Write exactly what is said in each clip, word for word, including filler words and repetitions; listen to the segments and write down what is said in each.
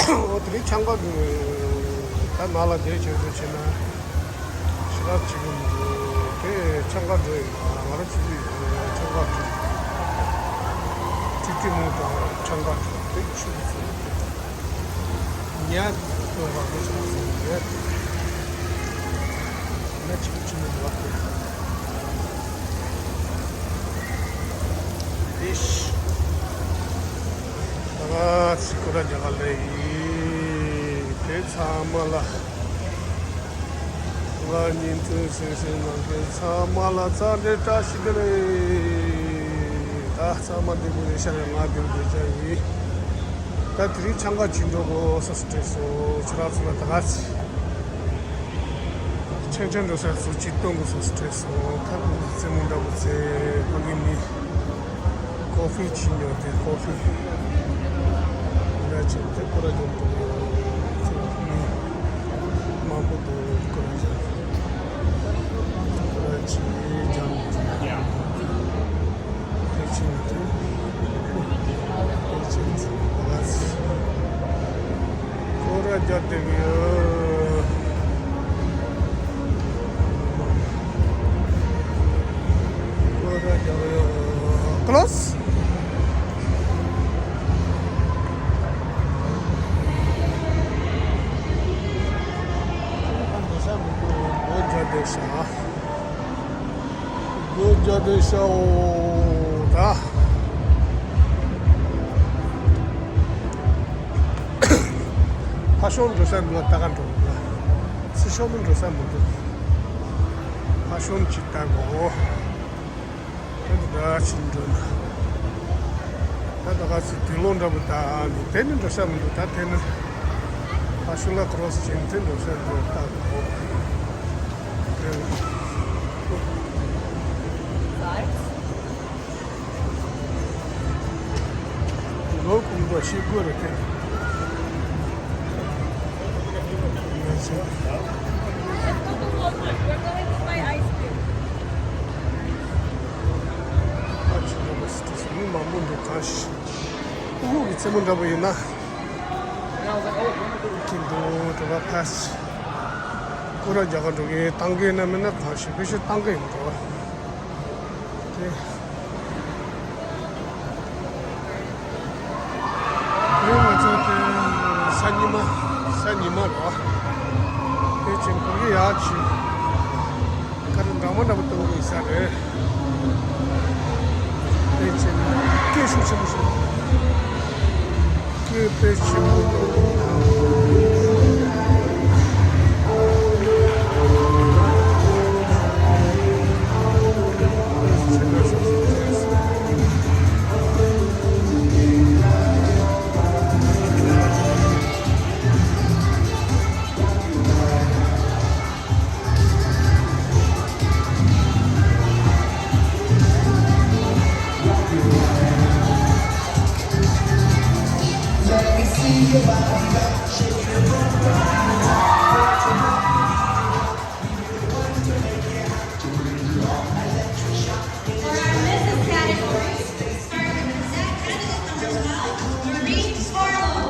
འོ་དེ་རིང་ཆང་ག་འགྲོ། ད་ནང་ལ་བསྡད་བྱས་འགྲོ་བྱས་ན་ཞེ་དྲག་བྱེད་ཀྱི་མི་འདུག་དེ་ཆང་ག་འགྲོ་ཡིན་ང་རང་ཆུ་ཚོད་ཡོད་ཆང་ག་འགྲོ། ཏི་ཏི་མོ་དང་ཆང་ག་འགྲོ་དེ་ཆུ་ཚོད་ཉལ་དུ་བ་མི་ཆང་སོང་ཉལ་ཉལ་ཆུ་ཆུ་མོ་ལ་དེ་ཤ། ད་ཚིག་ཁོ་ར་རྒྱ་གར་ལས་ཡིན་དེ་ཚང་མ་ལ། ང་བརྙན་ཐུང་གསན་གཟིགས་གནང་མཁན་ཚང་མ་ལ་འཚམས་འདྲི་བཀྲ་ཤིས་བདེ་ལེགས། ད་ཚང་མ་བདེ་པོ་བདེ་ཤ་རེད། ང་བདེ་པོ་བདེ་ཤ་ཡིན། ད་དེ་རིང་ཆང་ག་བྱིན་འགྲོ་དགོས་ས་སུ་སྤྲད་སོང་ཁྱེད་རང་ཚོ་ལ་ད་ག་ཚི། ཆེན་ཆེན་འགྲོ་ས་སུ་ཅིག་སྟོན་དགོས་ས་སུ་སྤྲད་སོང་། ད་ཁོ་ཚོ་རྩེད་མོ་འདྲ་པོ་རྩེ་ཕ་གི་མི། ཀོ་ཧྥི་བྱིན་ཡོད་དེ་ཀོ་ཧྥི། འདྲ་ཆེ་དེ་ཁོ་ར་ཇོམ་དུ་ཡོད། ཁོ་མི་མང་པོ་འདུག་ཁོ་ར་ཇོམ། ཁོ་ར་ཆེ་ཇོམ། དེ་ཆེ་དེ། དེ་ཆེ་དེ་ཁོ་ར་ཆེ། ཁོ་ར་རྒྱབ་བསྡད་ཀྱི་ཡོད། ཁོ་ར་རྒྱབ་ཡོད། ཀློས། སྒོ་རྒྱག་བསྡད་ཤག་སྒོ་རྒྱག་བསྡད་ཤག་འོ་ད། ཕ་ཤོང་འགྲོ་ས་འདུག་ད་ག་འགྲོ་འདུག་ཚི་ཤོང་མི་འགྲོ་ས་མི་འདུག་ཕ་ཤོང་ཅིག་ལྟ་དགོས། ད་ད་ཕྱིན་འགྲོ་ན། ད་ད་ག་ཚི་དུས་ལོང་འདྲ་པོ་ད་ནི་དེ་ནི་འགྲོ་ས་མི་འདུག་ད་དེ་ནི་ཕ་ཤོང་ལ་ཀྲོ་སི་ཅན་དེ་འགྲོ་ས་འགྲོ་ད་འགྲོ། ལོ་ཀུན་པ་ཤི་དགོས་རེད་དེ། ཨ་ཆུ་ལོ་ཀུ་སི་ཏི་སི་མི་མང་པོ་འདུག་གང་ཞིག་ཕྲུ་གུ་གི་རྩེད་མོ་འདྲ་པོ་ཡིན་ན། ཁྱི་འདུག་འགྲོ་བ་ཕ་སི། ཀུ་ར་རྒྱ་གར་འགྲོ་གི་ཏང་གི་ན་མིན་ན་གང་ཞིག་ཕི་ཤི་ཏང་གི་ཡིན་འགྲོ་བ། དེ། དེ་ང་ཚོ་དེ་ས་ཉི་མ་ས་ཉི་མ་རེད་བ། དེ་ཕྱིན་གོ་གི་ཡག་ཕྱིན། ཁ་རི་འདྲ་མོ་འདྲ་མོ་གཏོང་གི་ཡིན་ས་རེད། དེ་ཕྱིན་སྐད་ཤུགས་ཆེན་པོ་ཤོད། སྐད་དཔེ་ཆེན་པོ་གཏོང་། For our misses category, starting with candidate number twelve, Marie Barlow.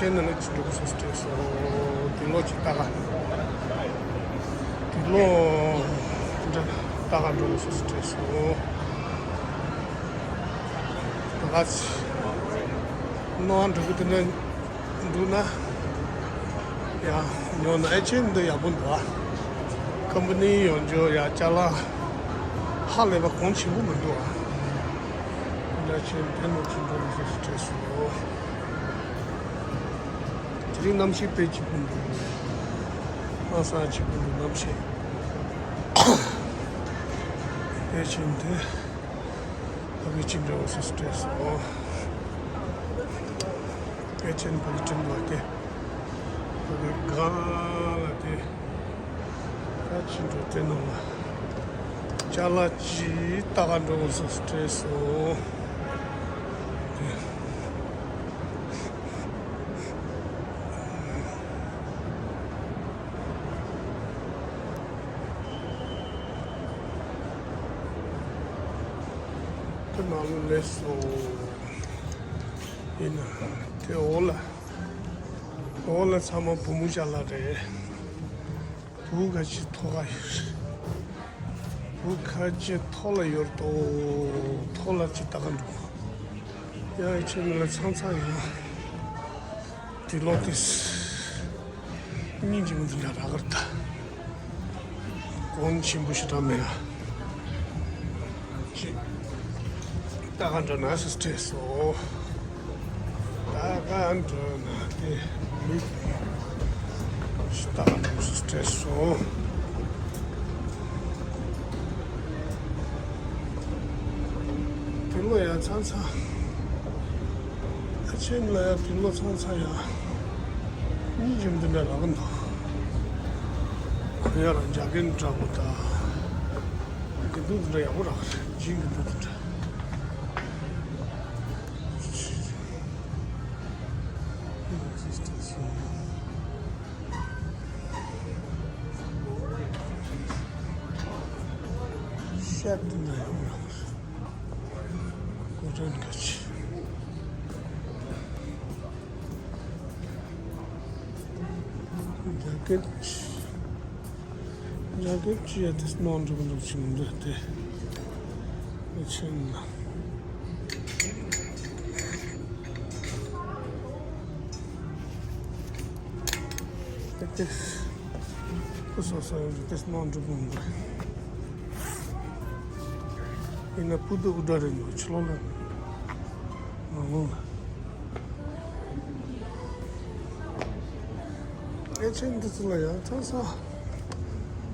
ནང་ལ་ཅི་འགྲོ་གི་སོ་སོ་སྤྲད་སོང་། དེ་ལོ་ཅི་ལྟ་ག་དེ་ལོ་འདྲ་ལྟ་ག་འགྲོ་གི་སོ་སོ་སྤྲད་སོང་། ད་ག་ཅི་ནོར་འགྲོ་གི་དེ་འདྲ་འདུག་ན། ཡ། ཉོ་ན་ཨེ་ཆེན་འདི་ཡག་པོ་འདུག་ཨ། ཀམ་པ་ནི་ཡོང་འཇོག་ཡ་ཅ་ལག་ཧ་ལས་པ་གོང་ཆེན་པོ་མི་འདུག་ཨ། འདྲ་ཆེན་དེ་ནོ་ཆེན་པོ་མི་འདུག་སྤྲད་སོང་། དེ་རིང་གནམ་གཤིས་དཔེ་སྐྱིད་པོ་འདུག་ཨ་ས་སྐྱིད་པོ་འདུག་གནམ་གཤིས། དེ་ཆེན་དེ་ཕ་གི་ཅི་འདྲ་བ་སོ་སོ་སྤྲད་སོང་། དེ་ཆེན་ཕ་གི་ཁྲིམས་ལ་དེ། ཕ་གི་གང་ལ་དེ། ད་ཅི་འགྲོ་དེ་ནང་ལ། ཅ་ལག་ཅི་ལྟ་ག་འགྲོ་གི་སོ་སོ་སྤྲད་སོང་། དེ་ནང་ལ་སླེབས་སོང་། ཡིན་ན་དེ་འོག་ལ། འོག་ལ་ཚང་མ་བུ་མོ་ཅ་ལག་རེད། བུ་ཁ་ཅིག་ཐོག་ཁ་ཡོད་རེད། བུ་ཁ་ཅིག་ཐོག་ལ་ཡོད་དོ། ཐོག་ལ་ཅིག་ལྟ་ག་འགྲོ། ཡ་ཡི་ཆེ་མི་ལ་ཚང་ཚང་ཡོད། དེ་ལོ་དེ་སྙིང་རྗེ་མོ་འདི་འདྲ་རག་གི་རེད་ད། གོང་ཆེན་པོ་ཞེ་དྲག་མེད་ཡ། ཅིག་ལྟ་ག་འགྲོ་ན་སུ་སྤྲད་སོང་། ད་ག་འགྲོ་ན་དེ་མི་ཤི་ད་ག་འགྲོ་སུ་སྤྲད་སོང་། དེ་ལོ་ཡང་ཚང་ཚང་། ཨ་ཆེན་ལ་ཡང་དེ་ལོ་ཚང་ཚང་ཡང་། མི་ཡིན་འདི་འདྲ་རག་གི་འདུག་ཡར་རྒྱ་རྒན་འདྲ་པོ་དང་། དགེ་འདུན་འདི་འདྲ་ཡག་པོ་རག་གི་རེད། ཇིང་དགེ་འདུན་འདི་འདྲ། ཤག་འདི་འདྲ་ཡག་པོ་རག་གི་རེད། ཀོ་ཊོན་ག་ཆེ། རྒྱ་སྐད། རྒྱ་སྐད་ཅི་ཡ་དེ་སྣང་འགྲོ་གི་འདུག་ཅིང་འདི་དེ། མི་ཆེན་ན། དེ་དེ། ཁོ་སོ་སོ་ཡོད་དེ་སྣང་འགྲོ་གི་འདུག་ཡིན་ན་པུ་ཏུ་ཨུ་ཏྲ་རེད་འདུག་ཕྱི་ལོགས་ལ། མ་འོངས་ལ། ཨེ་ཆེན་འདི་ཚོ་ལ་ཡང་ཚང་ས།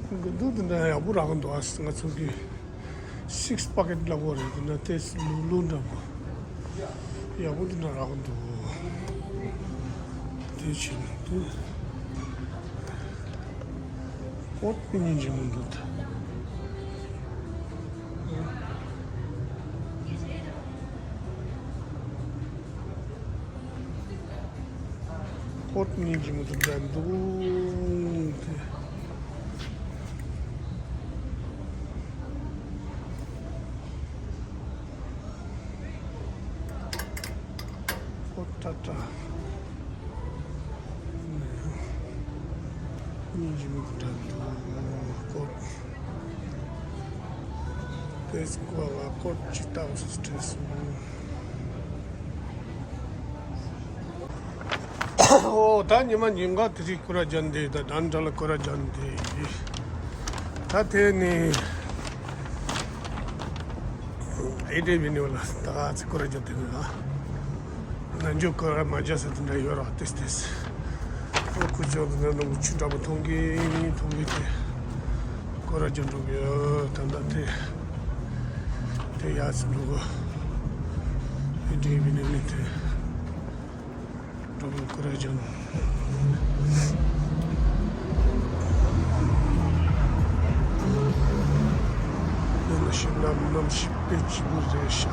འདི་འདི་འདི་འདྲ་ཡག་པོ་རག་གི་འདུག་ཨ་ང་ཚོ་གི་སིགས་པ་ཀེ་ཊི་ལ་གོ་རེད། འདི་འདྲ་ཏེ་ལུག་ལུག་འདྲ་པོ་ཡག་པོ་འདི་འདྲ་རག་གི་འདུག་དེ་ཕྱིན་དེ་ཀོཊ་པི་ཉིན་གྱི་མི་འདུག་ཀོཊ་ཉིན་གྱི་མི་འདུག་འདྲ་འདུག་ཀོཊ་ཏ་ཏ། ཉིན་གྱི་མི་འདུག་འདྲ་འདུག་ཀོཊ། དེ་སྐོར་ལ་ཀོཊ་ཅི་ལྟ་བུ་སྤྲད་སོང་། ཨོ་ད་ཉི་མ་ཉིན་གང་དེ་རིང་སྐོར་ར་རྒྱག་འདི་ད་ད་འདྲ་ལ་སྐོར་ར་རྒྱག་འདི། ད་དེ་ནི་ཨེ་ཌི་བི་ནི་ལ་ད་ག་ཚེ་སྐོར་ར་རྒྱག་འདི་ལ། ནམ་རྒྱུན་སྐོར་ར་མ་རྒྱག་ས་དེ་འདྲ་ཡོད་ར་ཏེས་ཏེས། ཨོ་ཁུ་ཅོ་གི་ནང་ནང་ཆུ་འདྲ་པོ་མཐོང་གི་མཐོང་གི་དེ། སྐོར་ར་རྒྱག་འགྲོ་གི་ཡོད་ད་ད་དེ། དེ་ཡ་ཚེ་འགྲོ་གི་ཨེ་ཌི་བི་ནི་ལི་དེ། འགྲོ་གི་སྐོར་ར་རྒྱག་ནོ། ཡིན་ན་ཤིང་ནམ་གནམ་གཤིས་དཔེ་སྐྱིད་པོ་རེད་ཤག་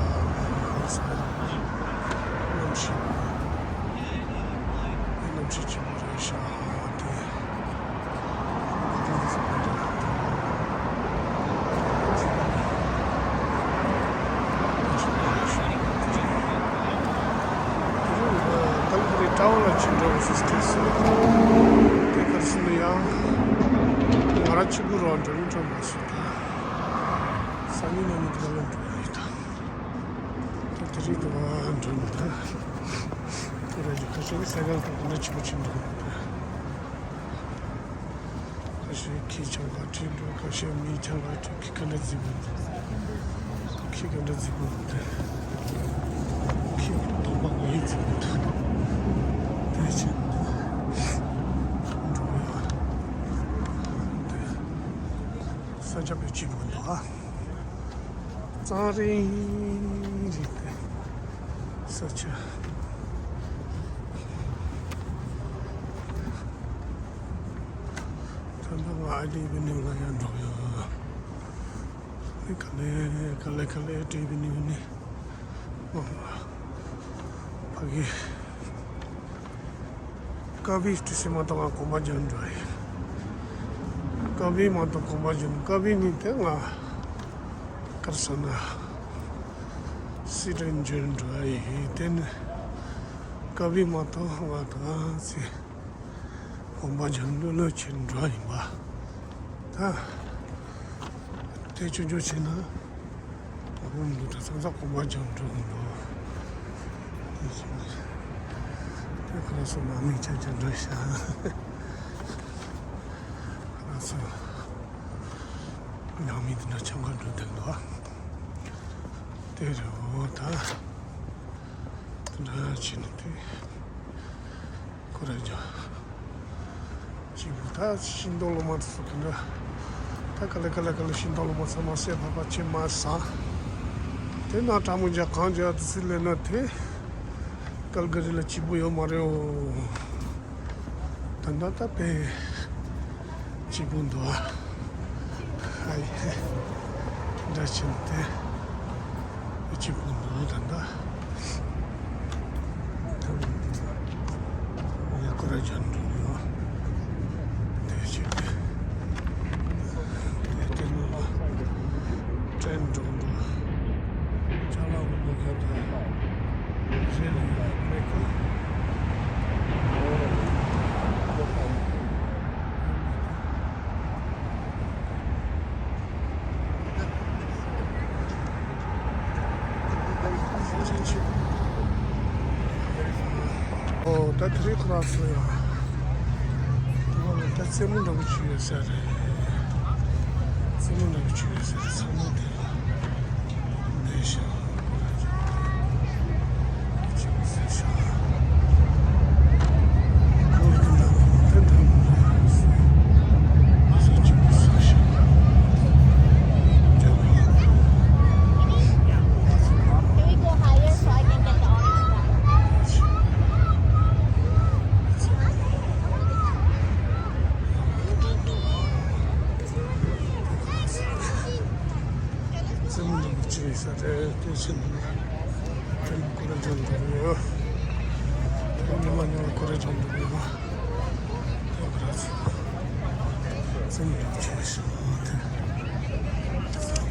གནམ་གཤིས། གནམ་གཤིས་སྐྱིད་པོ་རེད་ཤག་དེ། ཀལ་ཀ་རི་ཊའོན་ལ་ ཕྱི་འགྲོ་བ་སི་སི་ཊི་སི། དེ་གར་སོང་ནས་ཡང་ང་རང་གཅིག་པུ་རང་འགྲོ་མི་འགྲོ་མ་སོང་ད། སང་ཉིན་ནང་མི་དེ་ག་ལ་འགྲོ་ཡ་ཡིན་ད། དེ་དེ་རིང་དུ་བ་འགྲོ་མི་ད། དེ་ར་ཇུ་ཁ་ཤས་ཀྱི་སའི་ཀལ་དང་ག་འདྲ་ཆེན་པོ་ཆེན་པོ་འགྲོ་མི་ད། ཁ་ཤས་ཁྱི་ཆང་ག་ཁྲིད་འགྲོ། ཁ་ཤས་མི་ཆང་ག་ཁྲིད། ཁྱི་ག་འདྲ་རྫིག་པོ་འདུག་ཁྱི་ག་འདྲ་རྫིག་པོ་འདུག་ཁྱི་དོམ་པ་ག་ཡི་རྫིག་པོ་འདུག་དེ་ཕྱིན་འགྲོ་ཡ། དེ་ས་ཆ་དཔེ་སྐྱིད་པོ་འདུག་ཨ། གཙང་རིང་རིང་དེ་ས་ཆ། ད་ལྟ་ང་ཨའི་ཌི་བི་ནིའུ་ལ་ཡང་འགྲོ་ཡོད། ཨེ་ག་ལེ་ག་ལེ་ག་ལེ་ཨའི་ཌི་བི་ནིའུ་ནི། ཨོ། ཕ་གི། ཀ་བི་ཏི་སི་མ་གཏོགས་ང་གོམ་པ་རྒྱག་འགྲོ་ཡི། ཀ་བི་མ་གཏོགས་གོམ་པ་རྒྱག་ཀ་བི་ནི་དེ་ང་གར་ས་ན་སི་ཏྲན་འཇོན་འགྲོ་ཡི། དེ་ནི་ཀ་བི་མ་གཏོགས་ང་ད་སི། གོམ་པ་རྒྱག་ལྷོད་ལྷོད་བྱེད་འགྲོ་ཡིན་པ། ད། དེ་ཆུང་ཆུང་བྱས་ན། ཨ་ཧུམ་འདུག་ད་ཚང་ཚང་གོམ་པ་རྒྱག་འགྲོ་གི་འདུག་དེ་བྱས་ནས། དེ་ཁོ་རང་ཚོ་མང་མི་ཆ་ཆ་འགྲོ་ཤག་ཁོ་རང་ཚོ་ཉང་མི་འདི་འདྲ་ཆང་ཁ་འགྲོ་བསྡད་འདུག་དེ་རེད་འོ་ད། དེ་འདྲ་བྱས་ནས་དེ། ཁོ་ར་ཇོ། གཅིག་པུ་ད་ཤིང་ཏོག་ལོ་མ་ཚོ་གི་འདྲ། ད་ག་ལེ་ག་ལེ་ག་ལེ་ཤིང་ཏོག་ལོ་མ་ཚོ་མ་སེ་ཕ་ཕ་ཆེ་མ་ས། དེ་ན་ཀྲ་མོ་ཇ་གང་ཇ་དུ་སི་ལེ་ན་དེ། ཀལ་ག་རི་ལ་གཅིག་པུ་ཡོད་མ་རེད་འོ། ད་ད་ད་པེ། གཅིག་པུ་འདུག་ཨ། ཨ་ཡེ། འདྲ་ཆེན་དེ། གཅིག་པུ་འདུག་ད་ད། ཡ་ཀོ་ར་ཇན་འགྲོ་ཡོད། དེ་བྱས་ཏེ། དེ་ནང་ལ་ཀྲེན་འགྲོ་འདུག་ཅ་ལག་མི་འདུག་ཁ་ད། རེད་ལ་ཡ་མེ་ཁོ། ཨོ་ད་དེ་རིང་ཁོ་རང་ཚོ་ཡང་། ཨོ་ད་རྩེད་མོ་འདྲ་པོ་ཅིག་ཡོད་ས་རེད། རྩེད་མོ་འདྲ་པོ་ཅིག་ཡོད་ས་རེད། ཚང་མ་དེ་ལ་འདས་ཤག་རྩེད་མོ་འདྲ་པོ་ཅིག་ཡོད་ས་རེད། དེ་ཕྱིན་ནས་དེ་ནས་ཀོ་རེ་ཇོན་འགྲོ་གི་ཡོད། དེ་ཉི་མ་ཉི་མ་ཀོ་རེ་ཇོན་འགྲོ་གི་ཡོད། དེ་ག་རེ་ཟེར། རྩེད་མོ་འདྲ་པོ་ཅིག་ཡོད་ས་དེ།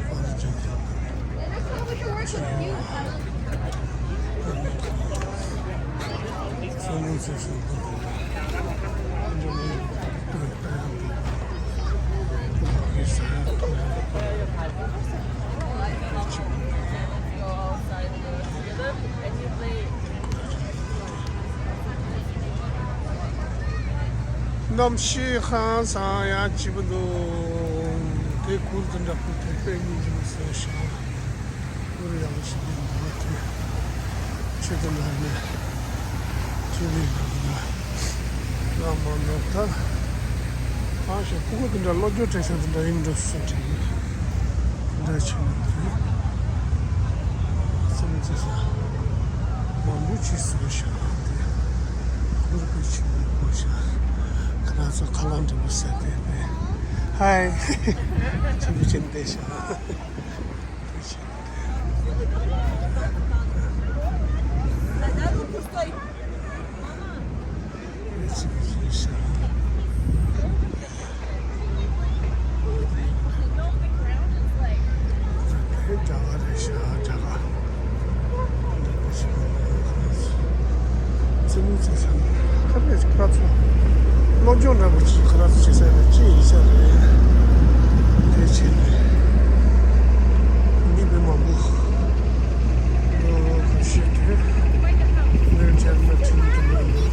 ཀོ་རེ་ཇོན་འགྲོ་གི་ཡོད། རྩེད་མོ་རྩེ་ས་འགྲོ་གི་ཡོད། གནམ་གཤིས་ཧང་སང་ཡ་སྐྱིད་པོ་འདུག་དེ་གུར་དེ་འདྲ་པོ་དེ་དཔེ་སྙིང་རྗེ་མོ་བཟོས་ཤག་གུར་ཡག་པོ་ཞིག་འདུག་དེ། ཆེད་དུ་ལ་ནས་ཆེད་ལས་ལ་ནས་ལ་མ་ནོར་ཐལ། ཨ་ཞེ་ཕྲུ་གུ་དེ་འདྲ་བློ་སྦྱོང་སྤྲད་ས་དེ་འདྲ་ཡིན་འགྲོ་སུ་དྲན་གི་འདྲ་ཆེ་ནས་དེ་སེམས་ཙི་ས་མང་པོ་ཅིག་བཟོས་ཤག་དེ་གུར་དཔེ་ཆེན་པོ་ཡོད་ཤག་ཁ་ལག་ཚོ་ཁ་ལག་འདྲ་པོ་ཟས་དེ་དཔེ་ཧའི་ཆེན་པོ་ཅན་བསྡད་ཤག་ཁ་ལག་བྱེད་ས་ནས་ཅི་ཡིན་ས་རེད། དེ་བྱས་ནས་མི་དཔེ་མང་པོ་ལོ་ཁ་ཤས་དེ་ནས་ཇར་མ་ཊིན་དུ་ལོ་ལོ་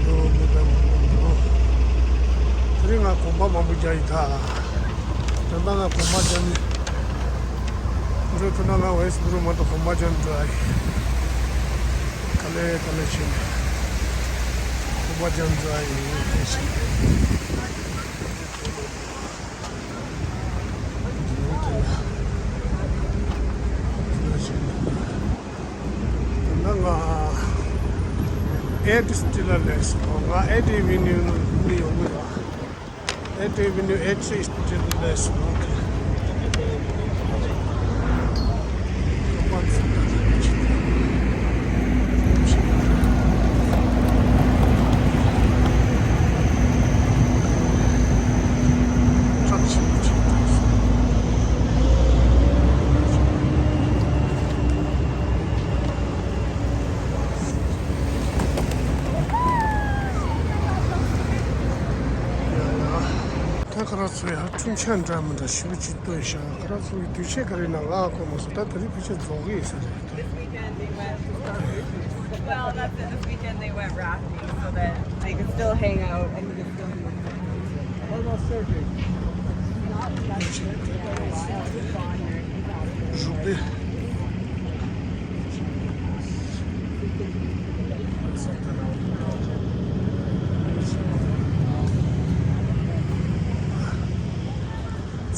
ལོ་མི་དཔེ་མང་པོ་འདུག་དེ་རིང་ང་གོམ་པ་མང་པོ་རྒྱག་ཡིན་ད། དོན་དག་ང་གོམ་པ་རྒྱག་ནས་འགྲོ་ཐུབ་ན་ང་ཝེ་སི་བྷུ་རུ་མ་གཏོགས་གོམ་པ་རྒྱག་འགྲོ་ཨ་ཡིན། ག་ལེ་ག་ལེ་བྱས་ནས་གོམ་པ་རྒྱག་འགྲོ་ཨ་ཡིན། ད་ང་ཨེ་ཊི་སི་ཊི་ལ་སླེབས་སོང་། ང་ཨེ་ཊི་ཨེ་ཝེ་ནིའུ་ནས་ཡོང་གི་ཡོད། ཨེ་ཊི་ཨེ་ཝེ་ནིའུ་ཨེ་ཊི་སི་ཊི་ལ་སླེབས་སོང་། ད་ཁ་རག་ཚོ་ཡ་ཁྲུམ་ཆ་འདྲ་མི་འདྲ་ཞེ་པོ་ཅིག་བཏོན་ཤག་ཁ་རག་ཚོ་གི་དུས་ཆད་ག་རེ་ན་ང་གོ་མ་སོང་། ད་དེ་རིང་ཕལ་ཆེར་རྫོགས་གི་ཡིན་ས་རེད། This weekend they went to South Beach. Well, that's it. This weekend they went rafting so that they could still hang out and he could still be with them. What about surfing? Not surfing. It's been a while. We've gone there. རུ་པའི།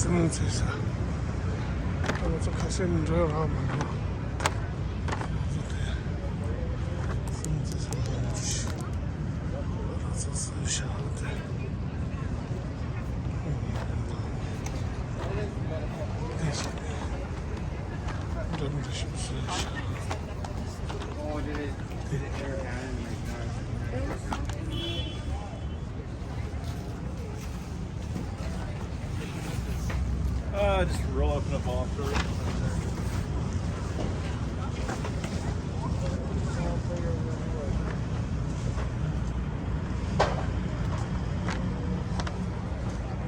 ཙི་མོ་ཚེ་ས། ང་ཚོ་ཁ་སེང་འགྲོ་རག་མ་འགྲོ། ཙི་མོ་ཚེ་ས་ང་ཚོ་སུ་ཤ་དེ། འགྲོ་མི་འགྲོ་ཤུགས་སུ་ཤ། Uh, just roll open a ball for it.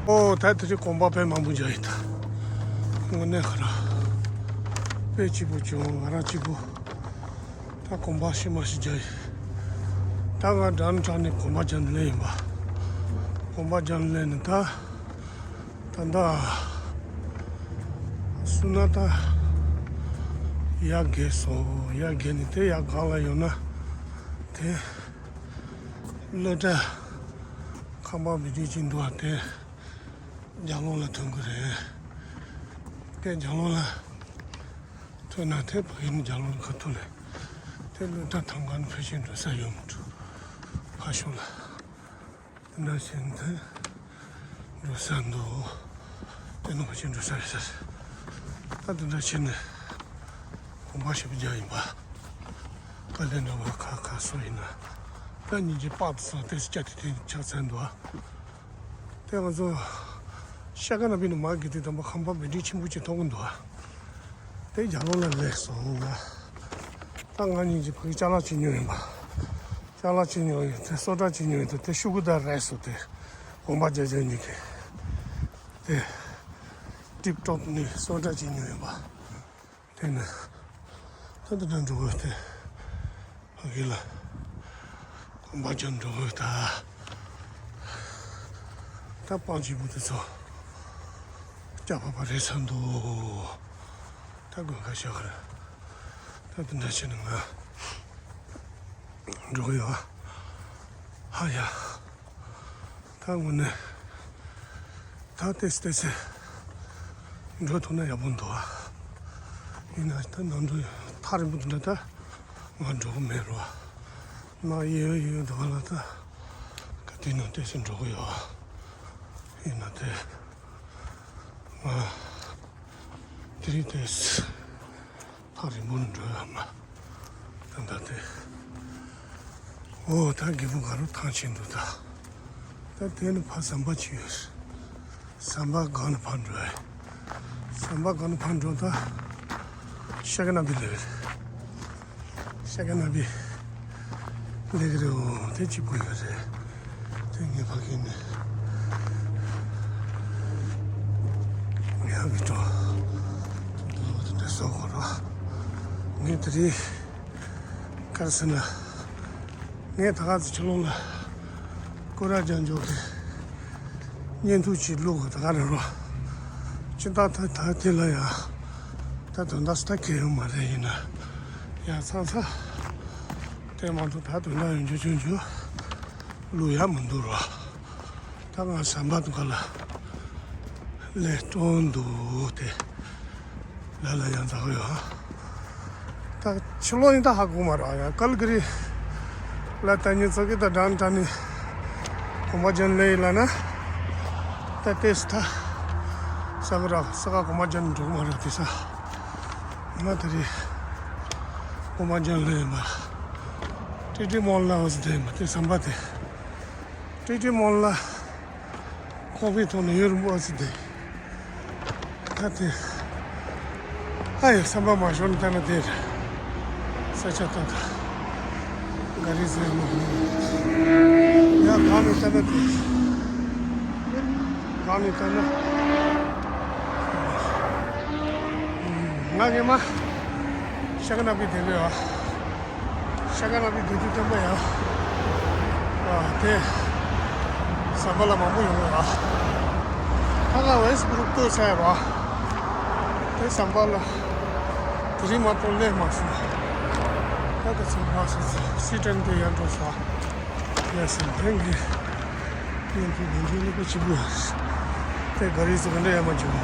ཨོ། ད་དེ་རིང་གོམ་པ་དཔེ་མང་པོ་རྒྱག་ཡིན་ད། དངོས་གནས་ཁ་ར་དཔེ་སྐྱིད་པོ་བྱུང་། ང་རང་སྐྱིད་པོ། ད་གོམ་པ་ཤི་མ་ཤི་རྒྱག་ཡིན། ད་ང་ཌའུན་ཊའུན་ནས་གོམ་པ་རྒྱག་ནས་སླེབས་ཡིན་པ། གོམ་པ་རྒྱག་ནས་སླེབས་ནས་ད། ད་ད། སུ་ན་ད། ཡར་བརྒལ་སོང་། ཡར་བརྒལ་ནས་དེ་ཡར་སྒང་ལ་ཡོང་ན། དེ། གློག་དྲ། ཁང་པ་མི་འདྲ་ཅིག་འདུག་པ་དེ། རྒྱབ་ལོགས་ལ་ཐོན་གི་རེད། དེ་རྒྱབ་ལོགས་ལ། ཐོན་ན་དེ་ཕ་གི་ནས་རྒྱབ་ལོགས་ལ་ཁ་ཐུག་ལས། དེ་གློག་དྲ་ཐང་ག་ནས་ཕལ་ཆེར་འགྲོ་ས་ཡོད་མི་འགྲོ། ཕ་ཤོག་ལ། དེ་འདྲ་བྱས་ནས་འགྲོ་ས་འདུག་དེ་ནས་ཕལ་ཆེར་འགྲོ་ས་རེད་ས་རེད། ད་དེ་འདྲ་བྱས་ནས་གོམ་པ་ཞེ་པོ་རྒྱག་ཡིན་པ། དཀའ་ལས་འདྲ་བོ་ཁ་ཁ་སོ་ཡིན་ན། ད་ཉིན་གྱི་པགས་དེ་ཚོ་ཏོག་ཙམ་བསྐྱལ་ཏེ་དེ་ཕྱག་འཚལ་འདུག་ཨ། དེ་ང་ཚོ་ཤ་ཀ་ན་བི་ནས་མར་གི་དུས་དམ་པ་ཁང་པ་བེ་ཌིང་ཆེན་པོ་ཅིག་མཐོང་གི་འདུག་ཨ། དེ་རྒྱབ་ལོགས་ལ་སླེབས་སོང་ང་། ད་ང་གཉིས་ཀྱིས་ཕ་གི་ཅ་ལག་ཅིག་ཉོས་ཡིན་པ། ཅ་ལག་ཅིག་ཉོས་ཡོད་དེ། སོ་ཊ་ཅིག་ཉོས་ཡོད་དེ། དེ་ཤུ་གུ་དང་རེས་སོ་དེ། གོམ་པ་རྒྱག་རྒྱག་གཉིས་ཀྱིས། དེ། ཊིབ་ཊོབ་ནས་སོ་ཊ་ཅིག་ཉོས་ཡིན་པ། དེ་ནས། ད་འདི་འདྲ་འགྲོ་གི་ཡོད་དེ། ཕ་གི་ལ། གོམ་པ་རྒྱག་འགྲོ་གི་ཡོད་ད། ད་པང་ཆེན་པོ་དེ་ཚོ། སྐྱ་ཕ་པ་རེད་ས་འདུག་ད་དགོན་ཁ་ཤག་གི་རེད། ད་དེ་འདྲ་བྱས་ནས་ང་འགྲོ་གི་ཡོད། ཧ་ཡ། ད་དངོས་གནས་ད་ཏོག་ཙམ་ཏོག་ཙམ་འགྲོ་ཐུབ་ན་ཡག་པོ་འདུག་ཡིན་ན་ད་ནང་དུ་ཐག་རིང་པོ་དེ་འདྲ་ད་ང་འགྲོ་གི་མེད་རོ། ན་ཡོད་ཡོད་འདུག་ལ་ད་ག་དུས་ནང་ཏོག་ཙམ་འགྲོ་གི་ཡོད། ཡིན་ན་དེ། ང་དེ་རིང་དེ་ཐག་རིང་པོ་འགྲོ་ཡ་མ། ད་ད་དེ། འོ་ད་རྒད་པོ་དགའ་རབ་ཐང་ཆད་འདུག་ད། ད་དེ་ནི་ཕ་ཟམ་པ་ཅིག་ཡོད་རེད། ཟམ་པ་སྒང་ནས་ཕར་འགྲོ་ཡ། ཟམ་པ་སྒང་ནས་ཕར་འགྲོ་ད། ཤ་ཀ་ན་བི་ལ་ཡོད་རེད། ཤ་ཀ་ན་བི་ལེགས་རེད། འོ་དེ་གཅིག་པུ་ཡོད་རེད། དེ་ ངས་ཕ་གི་ནས་ངས་ཕ་གི་འགྲོ། འདི་འདྲ་བཟོ་དགོས་ར། ངས་དེ་རིང་ག་རེ་ཟེར་ན། ངས་ད་ག་ཚོད་ཕྱི་ལོགས་ལ་སྐོར་ར་རྒྱག་འཇོག་གི་བརྙན་ཐུང་ཅིག་བླུག་དགོས་ད་ག་རེ་རོ། སྤྱིར་བཏང་ད་ད་དེ་ལ་ཡང་ད་དོན་དག་སུ་ད་གལ་ཡོད་མ་རེད། ཡིན་ན་ཡང་ཚང་ཚ་དེ་མ་གཏོགས་ད་དོན་དག་ཡོད་འཇོག་ཆུང་ཆུང་། བླུག་ཡ་མི་འདུག་རོ། ད་ང་ཟམ་པ་དུ་ག་ལ་ལས་སྟོན་འདུག་དེ་ལ་ལ་ཡང་འཛག་ཡོད། ད་ཕྱི་ལོགས་ཡིན་ད་ཧ་གོ་མ་ར། ཡང་ཀལ་ཀི་རི་ལ་ད་ཉིན་ཚོ་གི་ད་འགྲན་ད་ནི་གོམ་པ་ཅན་ལས་ཡིན་ལ་ན། ད་ཏེས་ད་ས་ག་ར་ས་ག་གོམ་པ་ཅན་འགྲོ་མ་ར། དེ་ས་ང་ད་རེ་གོམ་པ་ཅན་ལས་ཡིན་པ། ཏི་ཏི་མོལ་ལ་འོ་ཟི་དེ་ཡིན་པ་དེ་ཟམ་པ་དེ། ཏི་ཏི་མོལ་ལ་ཁོག་པའི་ཐོག་ནས་ཡུན་རིང་པོ་ཨ་ཙི་བསྡད། ད་དེ་ཨ་ཡེ་ཟམ་པ་མ་ཤོར་ན་ལྟ་ན་དེ་རེད། ས་ཆ་ད་ད་ག་རེ་ཟེར་མོ་ཡ་གང་ནས་ལྟ་ན་དེ་གང་ནས་ལྟ་ན་ང་ངེ་མ་ཤ་ཀ་ན་པི་དེ་རེད་ཨ། ཤ་ཀ་ན་པི་དུས་དུས་སྟོན་པ་ཡ། ཨ་དེ་ཟམ་པ་ལ་མང་པོ་ཡོང་བ་ཡ། ད་ང་ཝེ་སི་བྷུ་རུག་ཏུ་ས་ཡ་ར། དེ་ཟམ་པ་ལ་དེ་རིང་མ་གཏོགས་སླེབས་མ་སོང་། ད་ད་ཚོ་མ་སོང་སི་ཊན་དེ་ཡར་འགྲོ་ས། ཡ་སེམས་ལྡན་གྱི་ཉིན་དུ་ཉིན་དུ་ལུག་པ་གཅིག་པུ་ཡོད། དེ་ག་རེ་ཟེར་ག་འདྲ་ཡ་མ་བྱུང་།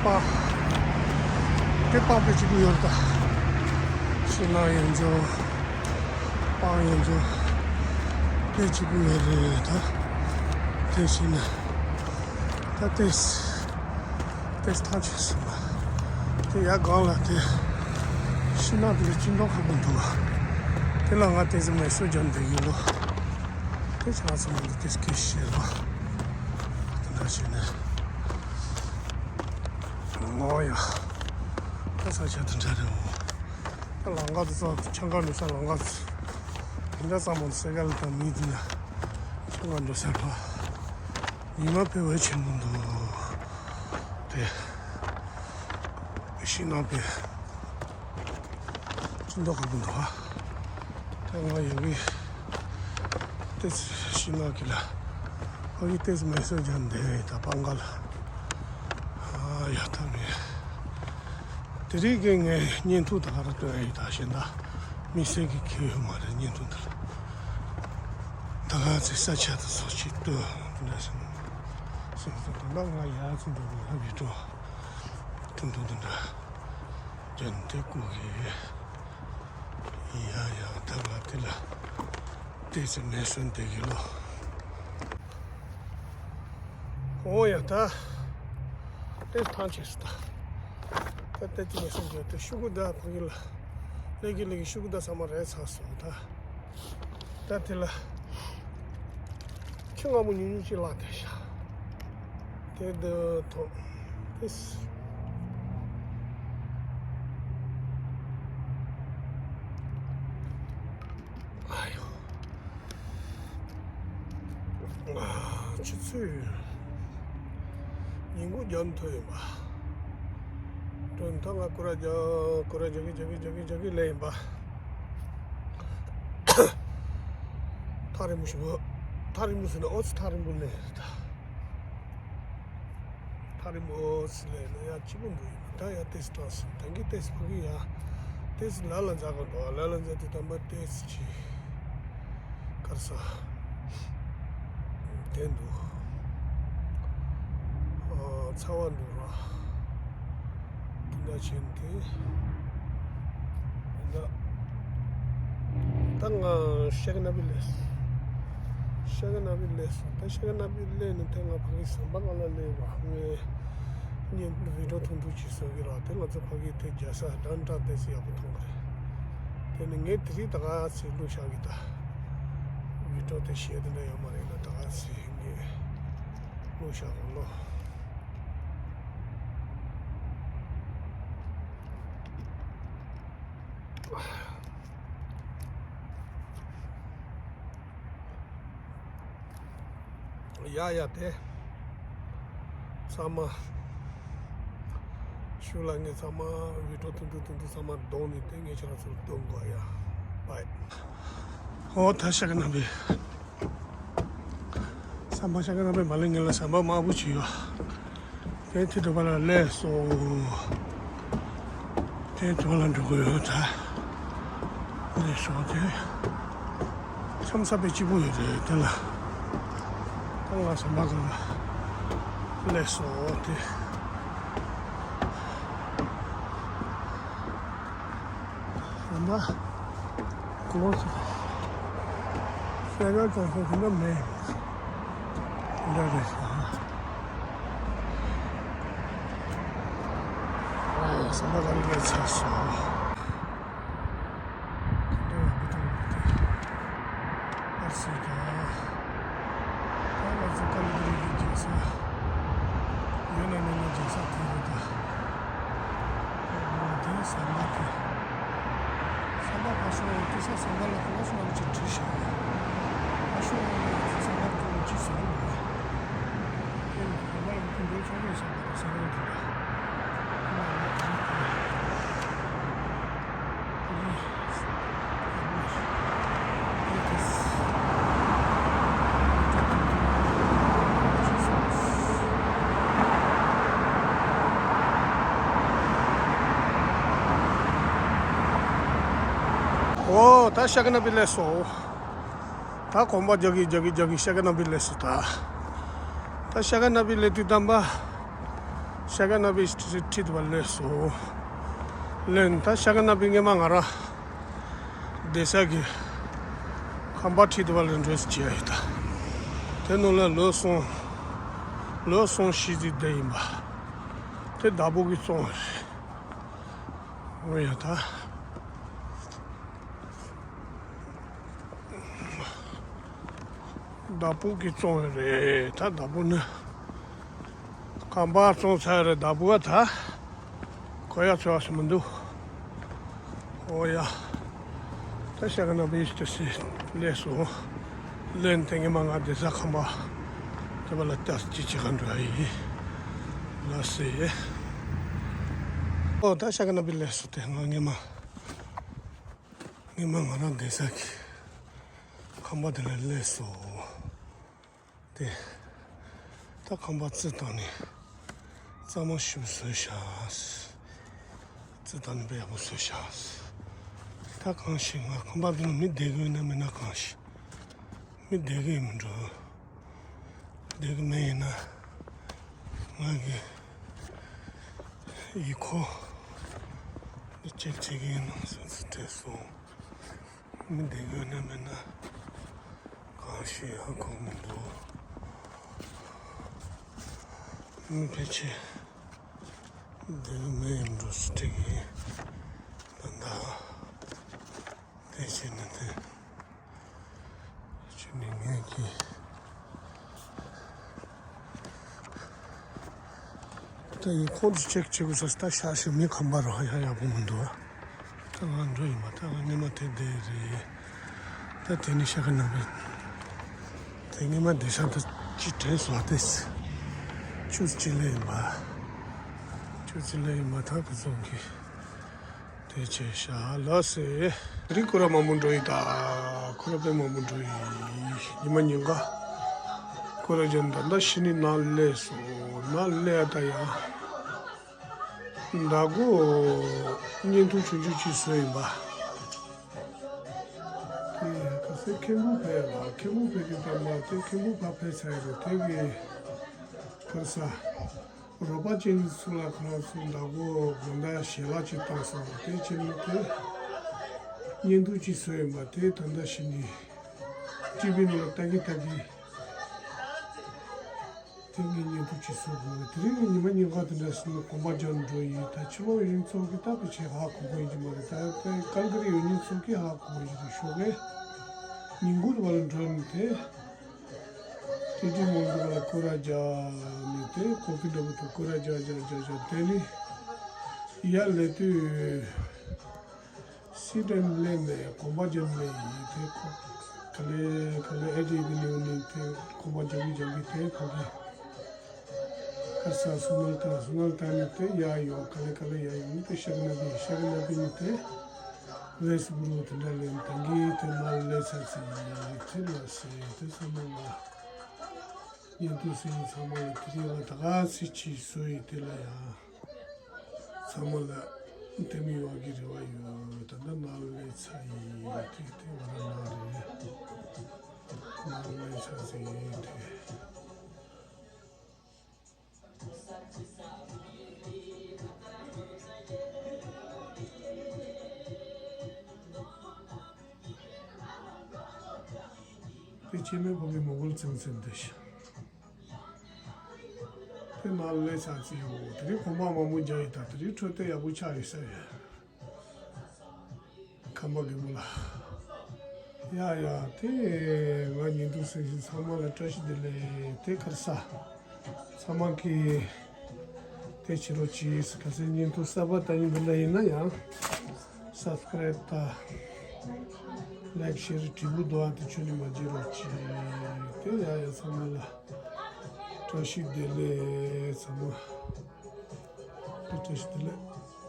པ། དེ་པགས་པའི་གཅིག་པུ་ཡོད་ད། ཤིང་ནགས་ཡོད་འཇོ། པགས་ཡོད་འཇོ། དེ་གཅིག་པུ་ཡོད་རེད་ད། དེ་ཤིང་ནགས། ད་དེ། དེ་ཐང་ཆད་སོང་ལ། དེ་ཡ་སྒང་ལ་དེ་ཤིང་ནགས་དེ་ལ་སྐྱིད་མདོག་ཁ་པོ་འདུག་དེ་ལ་ང་དེ་ཚོ་མེ་སོ་རྒྱབ་འདེགས་ཡོད་ལོ། དེ་ཆ་ཚང་མ་འདི་དེ་སྐད་བཤད་ལ། དེ་འདྲ་བྱས་ནས་ངོ་ཡ། ད་ས་ཆ་དེ་འདྲ་རེད་འོ། ད་ལམ་ཁ་དེ་ཚོ་ཆང་ཁ་འདྲ་ས་ལམ་ཁ་དེ་ཚོ་དེ་འདྲ་ཚང་མ་སེ་གལ་དང་མི་དེ་ན་ཆང་ཁ་འདྲ་ས་ལ། ཉི་མ་དཔེ་བས་ཆེན་པོ་འདུག་དེ་ཤིང་ནགས་པའི་སྐྱིད་མདོག་ཁ་པོ་འདུག་ཨ། ད་ང་ཡོང་གི་ཏེ་ཤིང་ནགས་ཀྱི་ལ་ཨ་ཡི་ཏེ་མེ་སོ་ཇན་དེ་ད་པང་ག་ལ་ཨ་ཡ་ད་ངས་དེ་རིང་གི་ངས་བརྙན་ཐུང་ད་ག་ར་སྟོན་ཡི་ད་ཤེས་ད་མི་སེ་གི་ཁྱེད་ཡོད་མ་རེད། བརྙན་ཐུང་ད་ད་ག་ཚེ་ས་ཆ་དུ་སོགས་ཅིག་ལྟོས་འདྲ་སོང་། སོང་སོང་དུ་ལ་ང་ཡ་ཚུན་དུ་ལ་བི་འགྲོ་ཐུང་ཐུང་དུ་འདྲ་ཅན་དེ་ཀུ་གི་ཡ་ཡ་ད་ལ་དེ་ལ་ཏེ་ཚེ་མེ་སོན་དེ་གི་ལོ། ཨོ་ཡ་ད་ཏེ་ཐང་ཆེ་སུ་ད་ད་ཏེ་ཚེ་མེ་སོན་དེ་ཤུ་གུ་ད་ཕ་གི་ལ་ལེ་གི་ལེ་གི་ཤུ་གུ་ད་ཚང་མ་རེད་ཚར་སོང་ད། ད་དེ་ལ་ཁྱི་ང་མོ་ཉུང་ཉུང་ཅིག་ལ་དེ་ཤ་དེ་དུ་ཐོ་དེ་ཨ་ཡོ་ཨ་ཆུ་ཚོད་ཉིན་གུང་རྒྱབ་ཐོ་ཡིན་པ། དོན་ཐང་ང་ཀུ་ར་རྒྱ་ཀུ་ར་རྒྱ་གི་རྒྱ་གི་རྒྱ་གི་རྒྱ་གི་ལེ་ཡིན་པ། ཐག་རིང་མོ་ཞིག་ཐག་རིང་མོ་ཟེར་ན་ཨོ་ཙི་ཐག་རིང་མོ་ལེ་ད། ཐག་རིང་མོ་ཨོ་ཙི་ལེ་ན་ཡ་སྐྱིད་པོ་འདུག་ཡིན་ད་ཡ་ཏེས་ཏོ་སི་ད་གི་ཏེས་ཕ་གི་ཡ་ཏེས་ལ་ལ་འཛག་གི་འདུག་ལ་ལ་འཛག་དུས་དམ་པ་ཏེས་ཅི། དཀར་ས། དེ་འདུག་ཨ་ཚ་བ་འདུག་ར། དེ་འདྲ་བྱས་ཏེ། ད་ད་ང་ཤེག་ན་བི་ལས། ཤེག་ན་བི་ལས་སོང་ད་ཤེག་ན་བི་ལས་ནི་དེ་ང་ཕ་གི་ཟམ་པ་ང་ལ་ལས་བ་ངས་ངས་བི་ཌིའོ་ཐུང་ཐུང་ཅིག་བཟོ་གི་ར། དེ་ང་ཚོ་ཕ་གི་དེ་རྒྱ་ས་འདྲ་འདྲ་དེ་སི་ཡག་པོ་མཐོང་གི་རེད། དེ་ནི་ངས་དེ་རིང་ད་ག་ཚེ་བླུགས་བཞག་གི་ད། བི་ཌིའོ་དེ་ཤེས་དེ་འདྲ་ཡོད་མ་རེད་ན་ད་ག་ཚེ་ངས་བླུགས་བཞག་གི་ལོ། ཡ་ཡ་དེ། ཚང་མ། ཞུ་ལ་ངས་ཚང་མ་བི་ཌིའོ་ཐུང་ཐུང་ཐུང་ཐུང་ཚང་མ་གདོང་ནས་དེ་ངས་ཁྱེད་རང་ཚོར་སྟོན་དགོས་ཡ། པའི། ཨོ་ད་ཤ་ཀ་ན་བི། ཟམ་པ་ཤ་ཀ་ན་བི་མ་ལེ་ངེ་ལ་ཟམ་པ་དམར་པོ་བྱས་ཡོད། དེ་དེ་འགྲོ་བ་ལ་ལས་སོ། དེ་དོ་ལ་འགྲོ་གི་ཡོད་ད། ལས་སོ་དེ། ཁྱམས་ས་པའི་སྐྱིད་པོ་ཡོད་རེད་དེ་ལ། ད་ང་ཟམ་པ་གང་ལ་ལས་སོ་དེ། ཟམ་པ། ཀློ་སི། ཤ་ཀ་ཙང་ཁོ་དེ་འདྲ་མེད། འདྲ་རེད་ཤག་ཨ་ཡ་ཟམ་པ་རང་གིས་ཚར་སོང་། དེ་འདྲ་ཡག་པོ་འདུག་དེ། ཨར་སི་ད། ད་ང་ཚོ་ཀ་ལི་གི་རིགས་ཀྱི་རྒྱལ་ས། ཡོད་ན་མེད་ན་རྒྱལ་ས་དེ་རེད་ད། ཨོ་དེ་ཟམ་པ་དེ། ཟམ་པ་ཕར་ཕྱོགས་སྐྱེ་ས་ཟམ་པ་ལ་ཁོ་ལ་སོང་ན་ཅིག་བྲིས་ཤག་ཕར་ཕྱོགས་ལ་ཡོད་ཟམ་པ་ཁོ་ཅིག་ཟེར་གི་མ་རེད། དེ་ནི་ཟམ་པ་ལ་ཁོ་འདོད་ཆོག་མེད་ཟམ་པ་དང་ཟམ་པ་འདི་འདྲ། ཨོ་ད་ཤ་ཀ་ན་བི་སླེབས་སོང་། ད་གོམ་པ་རྒྱག་གི་རྒྱག་གི་རྒྱག་གི་ཤ་ཀ་ན་བི་སླེབས་སོང་ད། ད་ཤ་ཀ་ན་བི་སླེབས་དུས་ཙམ་པ། ཤ་ཀ་ན་བི་ཁྲིད་པ་སླེབས་སོང་། ལན་ད་ཤ་ཀ་ན་བི་སྔས་མ་ང་རང་བསྡད་ས་གི་ཁང་པ་ཁྲིད་པ་ལ་འགྲོ་ཟེར་བྱས་ཡོད་ད། དེ་ནང་ལ་ལོ་གསུམ། ལོ་གསུམ་བཞི་ཙམ་བསྡད་ཡིན་པ། དེ་བདག་པོ་གིས་བཙོང་བ་རེད། འོ་ཡ་ད། བདག་པོ་གིས་བཙོང་བ་རེད་ད། བདག་པོ་ནི་ཁང་པ་བཙོང་ཚར་རེད། བདག་པོ་བ་ད་གོ་ཡ་ཚོ་བ་སུ་མི་འདུག་ཨོ་ཡ། ད་ཤ་ཀ་ན་བི་ཡིས་ཏི་སི་སླེབས་སོང་། ལན་དེ་ངས་མ་ང་བསྡད་ས་ཁང་པ་དེ་བ་ལ་ལྟ་ཅི་བྱེད་ག་འགྲོ་ཡ་ཡིན། ལ་སེ། ཨོ་ད་ཤ་ཀ་ན་བི་སླེབས་སོང་དེ་ང་སྔས་མ། སྔས་མ་ང་རང་བསྡད་ས་གི་ཁང་པ་དེ་ལ་སླེབས་སོང་། དེ། ད་ཁང་པ་རྩི་བཏང་ནས་གཙང་མ་ཞིག་བཟོས་ཤག་རྩི་བཏང་ནས་དཔེ་ཡག་པོ་བཟོས་ཤག་ད་གང་ཞིག་ང་ཁང་པ་འདི་ན་མི་བསྡད་གི་ཡོད་ན་མེད་ན་གང་ཞིག་མི་བསྡད་གི་ཡོད་མི་འགྲོ། བསྡད་གི་མེད་ཡིན་ན་ང་གི་ཡིག་ཁོ་འདི་ཅེག་བྱེད་གི་ཡིན་ནམ་སེམས་སུ་དྲན་སོང་། མི་བསྡད་གི་ཡོད་ན་མེད་ན། གང་ཤེས་ཧ་གོ་མི་འདུག་མི་ཕལ་ཆེར་འདི་ནི་མི་ཡིན་འགྲོ་སྲིད་ཀྱི་ཡིན། ད་ལྟ་དེ་བྱས་ན་དེ་ཅི་ནས་ངས་ཀྱིས་ད་ཡིན་ཁོང་ཚོ་ཅེག་བྱེད་དགོས་ས་ད་ཤ་ཞིག་མི་ཁམས་པ་རོ་ཧ་ཡག་པོ་མི་འདུག་ད་ང་འགྲོ་ཡིན་པ་ད་ང་སྔས་མ་དེ་བསྡད་རེད། ད་དེ་ནི་ཤ་ཁ་ནང་པའི་དེ་སྔས་མ་བསྡད་ཤག་ད་ཅི་དྲན་སོང་ཨ་ཏེས། ཆུ་ཚོད་གཅིག་ལས་ཡིན་པ། ཆུ་ཚོད་ལས་ཡིན་པ་ད་ཁོ་ཚོ་གི་དེ་བྱས་ཤག་ལགས་སེ། དེ་རིང་ཁོ་ར་མང་པོ་འགྲོ་ཡི་ད། ཁོ་ར་དཔེ་མང་པོ་འགྲོ་ཡི། ཉི་མ་ཉིན་ག་ཁོ་ར་ཅན་ད་ད་ཤི་ནི་ན་ལས་སོ་ན་ལས་ད་ཡ། བདག་པོ་བརྙན་ཐུང་ཆུང་ཆུང་ཅིག་བཟོས་ཡིན་པ། དེ་ག་ཚོད་མཁན་པོ་ཕེབས་ལ་མཁན་པོ་ཕེབས་དུས་ཙམ་པ་དེ་མཁན་པོ་ཕར་ཕེབས་ཚར་ཡོད་རེད་དེ་གི་ག་ས་རོགས་པ་ཅན་ཚོ་ལ་ཁོ་རང་ཚོ་བདག་པོ་དགོང་དག་ཞལ་ལག་ཅིག་བཏང་སོང་དེ་བྱས་ནས་དེ་བརྙན་ཐུང་ཅིག་བཟོས་ཡིན་པ་དེ་ད་ལྟ་ཞིག་ནས་ཊི་ཝི་ནང་ལ་ལྟ་གི་ལྟ་གི། དེ་ངས་བརྙན་ཐུང་ཅིག་བཟོ་དགོས། དེ་རིང་གི་ཉི་མ་ཉིན་གང་དེ་འདྲ་སོང་ན་གོམ་པ་རྒྱག་འགྲོ་ཡིན། ད་ཕྱི་ལོགས་ཡོད་མཁན་ཚོ་གིས་ད་ཕལ་ཆེར་ཧ་གོ་གི་ཡོད་ཀྱི་མ་རེད། ད་ད་ཀལ་ག་རི་ཡོད་མཁན་ཚོ་གིས་ཧ་གོ་གི་ཡོད་རེད། ཞོགས་ཀས་ཉིན་གུང་དུ་བ་ལ་འགྲོ་ནས་དེ་ཏི་ཏི་མོ་འདུག་ལ་སྐོར་ར་རྒྱག་ནས་དེ་ཀོ་ཕི་འདྲ་པོ་དུ་སྐོར་ར་རྒྱག་རྒྱག་རྒྱག་རྒྱག་དེ་ནས་ཡར་སླེབས་དུས། སི་ཏན་ལེ་ནས་གོམ་པ་རྒྱབ་ནས་ཡིན་དེ་ཁོ། ག་ལེ་ག་ལེ་ཨེ་ཏི་བི་ནིའུ་ནི་དེ་ཁོམ་པ་རྒྱག་གི་རྒྱག་གི་དེ་ཕ་གི་ཁ་ས་སུ་ནལ་ཏ་སུ་ནལ་ཏ་ནི་དེ་ཡ་ཡོ་ག་ལེ་ག་ལེ་ཡ་ཡོ་ནི་དེ་ཤག་ན་བི་ཤག་ན་བི་ནི་དེ་ཝེས་བུ་རུ་དེ་འདྲ་ལེན་ཏང་གི་དེ་མ་ལེ་ཚ་ཚི་ཡི་དེ་ལ་སེ་དེ་ཚང་མ་ལ་ཉན་དུ་སེ་ཚང་མ་ལ་དེ་རིང་ལ་ད་ག་སེ་ཆི་སོ་ཡི་དེ་ལ་ཡ། ཚང་མ་ལ་དེ་མི་བ་གི་རེ་བ་ཡོད། ད་ལྟ་ནང་ལས་ཚ་ཡི་དེ་དེ་བ་ར་ན་རེད། ནང་ལས་ཚ་ཟེར་ཡིན་དེ། དེ་ཆེན་མོའི་བུ་གི་མོ་གོལ་ཚིང་ཚིང་དེ་ཤི། དེ་ནང་ལས་ཚ་ཚི་ཡོད། དེ་རིང་གོམ་པ་མང་པོ་རྒྱག་ཡི་ད་དེ་རིང་འཕྲོད་བསྟེན་ཡག་པོ་ཆགས་ཡོད་ས་རེད། ཁམས་པ་རྒན་པོ་ལགས། ཡ་ཡ་དེ་ང་ཉིན་ཐོ་གསན་མཁན་ཚང་མ་ལ་བཀྲ་ཤིས་བདེ་ལེགས། དེ་ཁར་ས་ཚང་མ་གི་དེ་བྱེད་རོགས་གྱིས། གལ་སྲིད་ཉིན་ཐོ་གསར་པ་ལྟ་མཁན་འདི་འདྲ་ཡིན་ན་ཡང་སབ་སི་ཀ་རེབ་དང་ལའེག་ཤེར་དྲིལ་བུ་རྡོ་བ་དེ་ཁྱོན་ནས་མ་བརྗེད་རོགས་གྱིས། དེ་ཡ་ཡ་ཚང་མ་ལ་བཀྲ་ཤིས་བདེ་ལེགས། ཚང་མ་བཀྲ་ཤིས་བདེ་ལེགས།